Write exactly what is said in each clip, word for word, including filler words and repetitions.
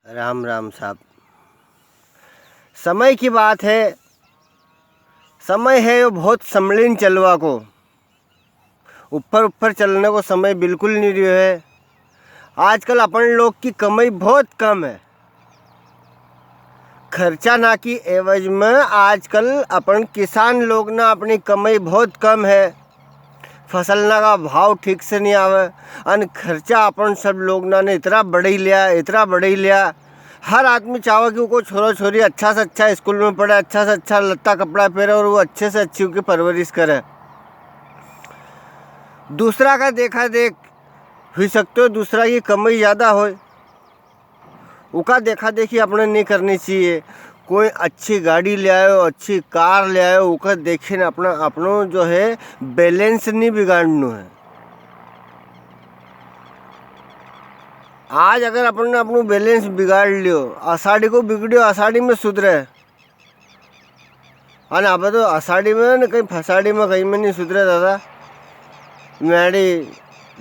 राम राम साहब। समय की बात है, समय है यो बहुत संभलीन चलवा को। ऊपर ऊपर चलने को समय बिल्कुल नहीं रह्यो है। आजकल अपन लोग की कमाई बहुत कम है। खर्चा ना की एवज में आजकल अपन किसान लोग ना अपनी कमाई बहुत कम है। फसल ना का भाव ठीक से नहीं आवे, अन खर्चा अपन सब लोग ना ने इतना बढ़ई लिया, इतना बढ़ई लिया। हर आदमी चाहे कि उको छोरा छोरी अच्छा से अच्छा स्कूल में पढ़े, अच्छा से अच्छा लत्ता कपड़ा पहरे और वो अच्छे से अच्छी उकी परवरिश करे। दूसरा का देखा देख हुई सकते हो, दूसरा की कमाई ज़्यादा होय, उका देखा देखी अपने नहीं करनी चाहिए। कोई अच्छी गाड़ी ले आयो, अच्छी कार ले आयो, उका देखी ने अपना, अपनो जो है बैलेंस नहीं बिगाड़नो है। आज अगर अपन ने अपनो बैलेंस बिगाड़ लियो, आषाढ़ी को बिगड़ियो आषाढ़ी में सुधरे। अन अब तो आषाढ़ी में न कहीं फसाड़ी में कहीं में नहीं सुधरे दादा। म्याड़ी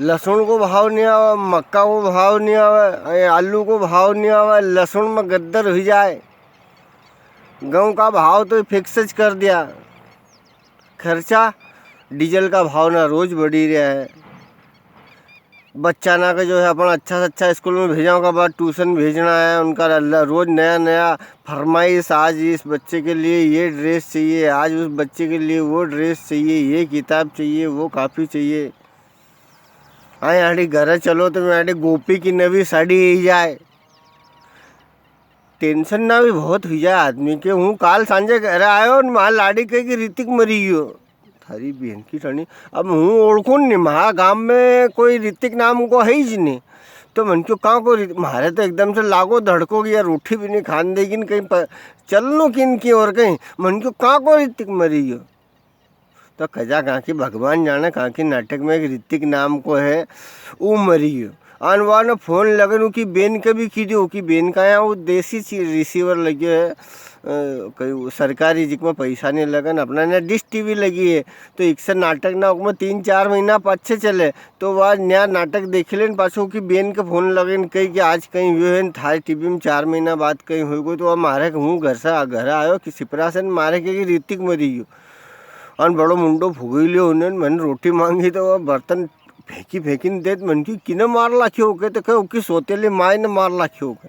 लहसुन को भाव नहीं आवे, मक्का को भाव नहीं आवे, ये आलू को भाव नहीं आवे, लहसुन में गद्दर हुई जाए। गेहूं का भाव तो फिक्स ज कर दिया। खर्चा, डीजल का भाव ना रोज बढ़ी रहा है। बच्चा ना के जो है अपन अच्छा से अच्छा स्कूल में भेजा, उका बाद ट्यूशन भेजना है, उनका ल-, रोज नया नया फरमाइश, आज इस बच्चे के लिए ये ड्रेस चाहिए, आज उस बच्चे के लिए वो ड्रेस चाहिए, ये किताब चाहिए, वो कॉपी चाहिए। हाँ, यहाँ घर चलो तो यहाँ गोपी की नवी साड़ी ही जाए। टेंशन ना भी बहुत हुई जाए आदमी के। हूँ काल सांझे घर आयो न म्हारा लाड़ी कही कि ऋतिक मरी गयो। थारी बहन की ठणी, अब हूँ ओळखूं नी, म्हारा गाम में कोई ऋतिक नाम को है ही नहीं। तो मन क्यों कहाँ को ऋतिक, म्हारे तो एकदम से लागो धड़को कि यार रोटी भी नहीं खान देगी न कहीं पर चलनो किन की और कहीं। मन क्यों कहाँ को ऋतिक मरी गयो। तो कजा कांकी भगवान जाने कांकी नाटक में एक ऋतिक नाम को है, ऊ मरी गयो। अन वा ने फोन लगन उकी बेन के भी की दियो, उकी बेन का यहाँ वो देसी ची-, रिसीवर लग्यो है, अ, कई वो सरकारी जिक में पैसा नहीं लगन, अपना ने डिश टीवी लगी है, तो एक से नाटक ना उकमें तीन चार महीना पाछे चले, तो वा न्या नाटक देख लेन, पाछो उकी बेन के फोन लगन कही कि आज कहीं हुयो है, थारी टीवी में चार महीना बाद कहीं हुई गयो, तो वा मारे के हूँ घर से, घर आयो कि सिपरा से न मारे के कि ऋतिक मरी गयो। अन बड़ो मुंडो फुगई लियो उन्हें, मैंने रोटी मांगी तो वो बर्तन फेंकी फेंकी ने देत, मन की किने मार लाख्यो के, तो कहे, "उकी सोतेली माय ने मार लाख्यो के।"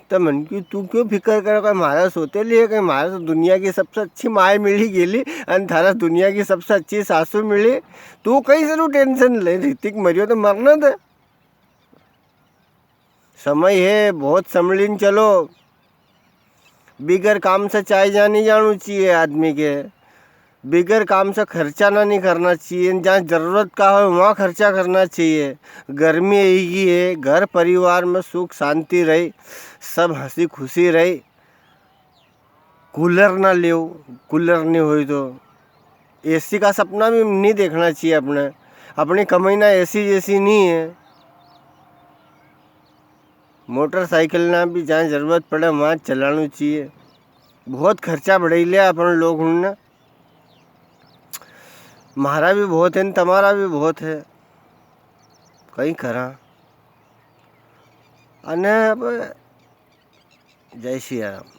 तो मन की, "तू क्यों फिकर करे, कहीं म्हारा सोतेली है, कहीं म्हारा तो दुनिया की सबसे अच्छी माय मिली गेली, अन थारा दुनिया की सबसे अच्छी सासू मिली, तू कहीं से टेंशन ले, ऋतिक मरियो तो मरने दे।" समय है, बहुत संभलीन चलो। बिगर काम से चाय जानी जाणू चाहिए आदमी के। बिगर काम से खर्चा ना नहीं करना चाहिए। जहाँ जरूरत का हो, वहाँ खर्चा करना चाहिए। गर्मी यही है, घर परिवार में सुख शांति रहे, सब हंसी खुशी रहे। कूलर ना लियो, कूलर नहीं होई तो एसी का सपना भी नहीं देखना चाहिए अपने। अपनी कमाई ना एसी जैसी नहीं है। मोटरसाइकिल ना भी जहाँ जरूरत पड़े वहाँ चलाना चाहिए। बहुत खर्चा बढ़ाई लिया अपन लोग हुण ना। म्हारा भी बहुत है न तमारा भी बहुत है, कई करा। अने अब जय सिया राम।